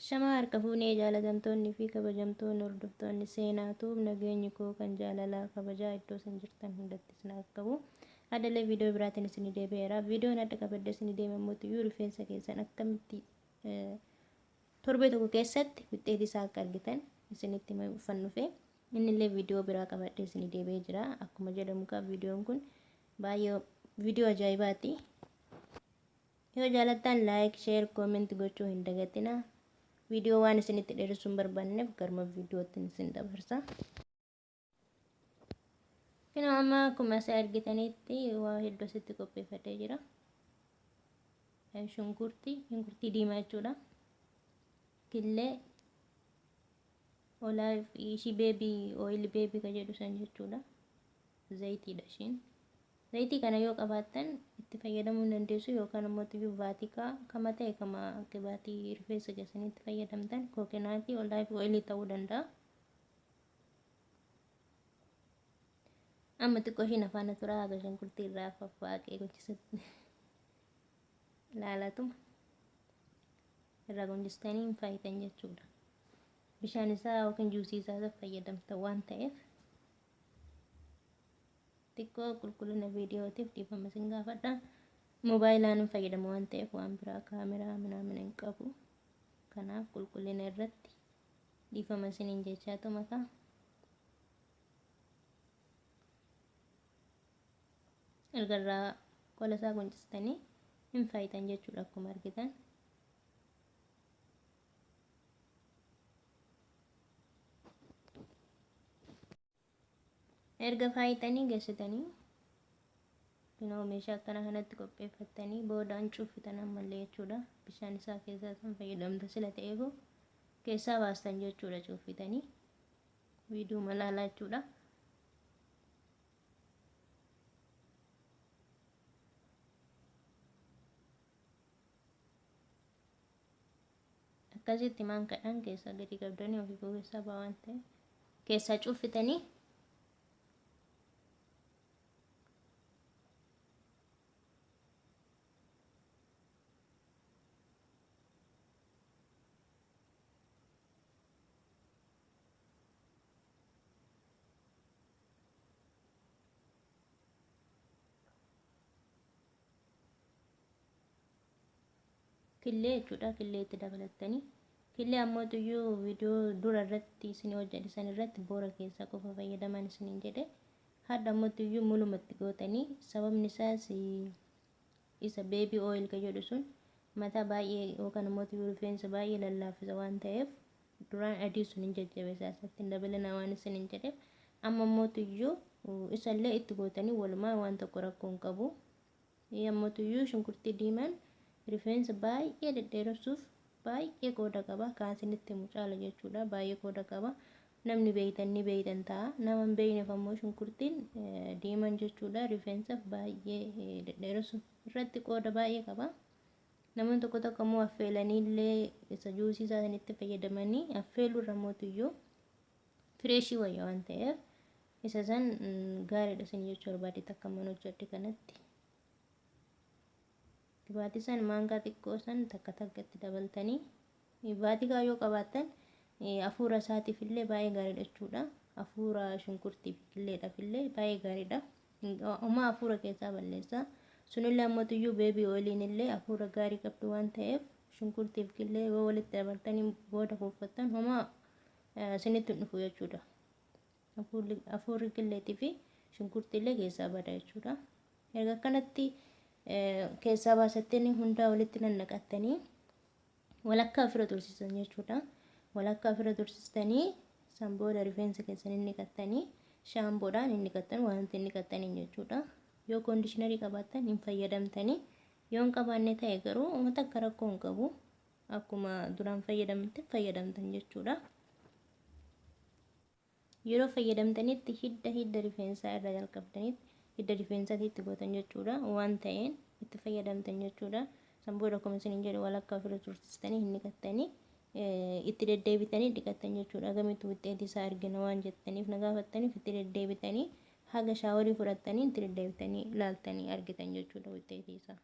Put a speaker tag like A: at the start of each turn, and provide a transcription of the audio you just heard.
A: Ashamaa harka fuunee jaalatamtoonni fi kabajamtoonni hordoftoonni Seenaa Tube nageenyi koo kan jaalalaa kabajaa iddoo isin jirtan hundatti isin haa qaqqabu. Addalee viidiyoo biraatiin isin deebi'eera. Viidiyoon adda qabadde isin deeme immoo iyyuu rifeensa keessan akkamitti torbee tokko keessatti wixxeetii isaa akka argitan isinitti himuufan dhufe. Innillee viidiyoo biraa qabadhe isin deebi'ee jira. Akkuma jedhamu kaa viidiyoon kun baay'ee viidiyoo ajaa'ibaati. Yoo jaalattan like, share, comment gochuu hin dagatinaa. Viidiyoo waan isinitti dheeressuu hin barbaanneef garuma viidiyootti isin dabarsa. Kunoo amma akkuma isin argitanitti waa hedduu asitti qopheeffadhee jira. Shunkurtii, shunkurtii diimaa jechuudha. Killee, olaaf ishii beebii, ooyil beebii ka jedhu san jechuudha. Zayitiidha ishiin. Zayitii kana yoo qabaattan itti fayyadamuu ni dandeessu yookaan immoo iyyuu vaatikaa kama ta'e kama qibaatii rifeensa keessanii itti fayyadamtan kookinaatii olaayif ooyilii ta'uu danda'a. Amma xiqqoo ishiin afaan turaa haga shunkurtii irraa faffaaqee gochisutti laalatuma irraa gonjistanii hin faayitan jechuudha. Bishaan isaa yookiin juusii isaa fayyadamtan waan ta'eef. Xiqqoo qulqullina viidiyootiif dhiifama isin gaafadha. Moobaayilaan hin fayyadamu waan ta'eef waan biraa kaameraa minaamin hin qabu. Kanaaf qulqullina irratti dhiifama isiniin jechaatu makaa. Erga irraa qola isaa quncistanii hin faayitan jechuudha akkuma argitan. Erga faayitanii geessitanii kunoo meeshaa akkana kanatti qopheeffattanii boodaan cuuffitan ammallee jechuudha. Bishaan isaa keessaa san fayyadamta sila ta'eefu keessaa baastan jechuudha cuuffitanii. Viidiyoo laalaa jechuudha. Akkasitti maankaadhaan keessaa gadi qabdanii ofii keessaa ba'a waan ta'eef keessaa cuuffitanii Killee jechuudha killee itti dabalattanii killee ammoo tuyyuu viidiyoo dura irratti isin hojjedhe san irratti boora keessaa qofa fayyadaman isiniin jedhe hadha ammoo tuyyuu mulumatti gootanii sababni isaas isa beebii ooyil ka jedhu sun mataa baay'ee yookaan ammoo tuyyuu rifeensa baay'ee lallaaffisa waan ta'eef duraan adii sun hin jajjabeessa isatti hin dabalinaa waan isiniin jedheef amma ammoo tuyyuu isallee itti gootanii walumaa waan tokko rakkoo hin qabu. Yammotuyyuu shunkurtii diimaan rifeensa baay'ee dhedheeressuuf baay'ee qooda qaba. Kaan isinitti himu caala jechuudha. Baay'ee qooda qaba. Namni beeytan ni beeytan ta'a. Nama hin beekneef ammoo shunkurtiin diimaan jechuudha rifeensaaf baay'ee dhedheeressuuf irratti qooda baay'ee qaba. Namoonni tokko tokko ammoo affeelanii illee isa juusii isaa sanitti fayyadamanii affeeluu irra mootuyyuu fireeshii wayya waan ta'eef Isa san gaariidha isin jechuu barbaade takka man hojjedhe kanatti. Dibaatii san maankaa xiqqoo san takka takka itti dabaltanii vaatikaa yoo qabaattan hafuura isaatiif illee baay'ee gaariidha jechuudha. Hafuura shunkurtii fi killeedhaaf illee baay'ee gaariidha. Homaa hafuura keessaa balleessa. Sunillee ammoo tuyyuu beebii oiliin illee hafuura gaarii qabdu waan ta'eef shunkurtii fi killee yoo walitti dabaltanii booda kuuffattan homaa isinitti hin dhufu jechuudha. Hafuurri qilleetii fi shunkurtii illee keessaa bada jechuudha. Erga akkanatti keessaa baasattanii hundaa walitti nannaqattanii walakkaa ofirra tursiisan jechuudha. Walakkaa ofirra tursiistanii san booda rifeensa keessan hin dhiqattanii shaamboodhaan hin dhiqattan wanti hin dhiqattaniin jechuudha. Yoo koondishinarii qabaattan hin fayyadamtanii yoo hin qabaanne ta'e garuu uummata akka rakkoo hin qabu. Akkuma duraan fayyadamte fayyadamtan jechuudha. Yeroo fayyadamtanitti hidda hidda rifeensaa irraa jalqabdanitti hidda rifeensaatti itti gootan jechuudha. Waan ta'een itti fayyadamtan jechuudha. San booda akkuma isiniin jedhe walakkaa ofirra tursiistanii hin dhiqattanii itti deddeebitanii dhiqattan jechuudha. Gamitti wuxxeetii isaa argina waan jettaniif na gaafattaniif itti deddeebitanii haga shaaworii fudhattanii itti deddeebitanii laaltanii argitan jechuudha wuxxeetii isaa.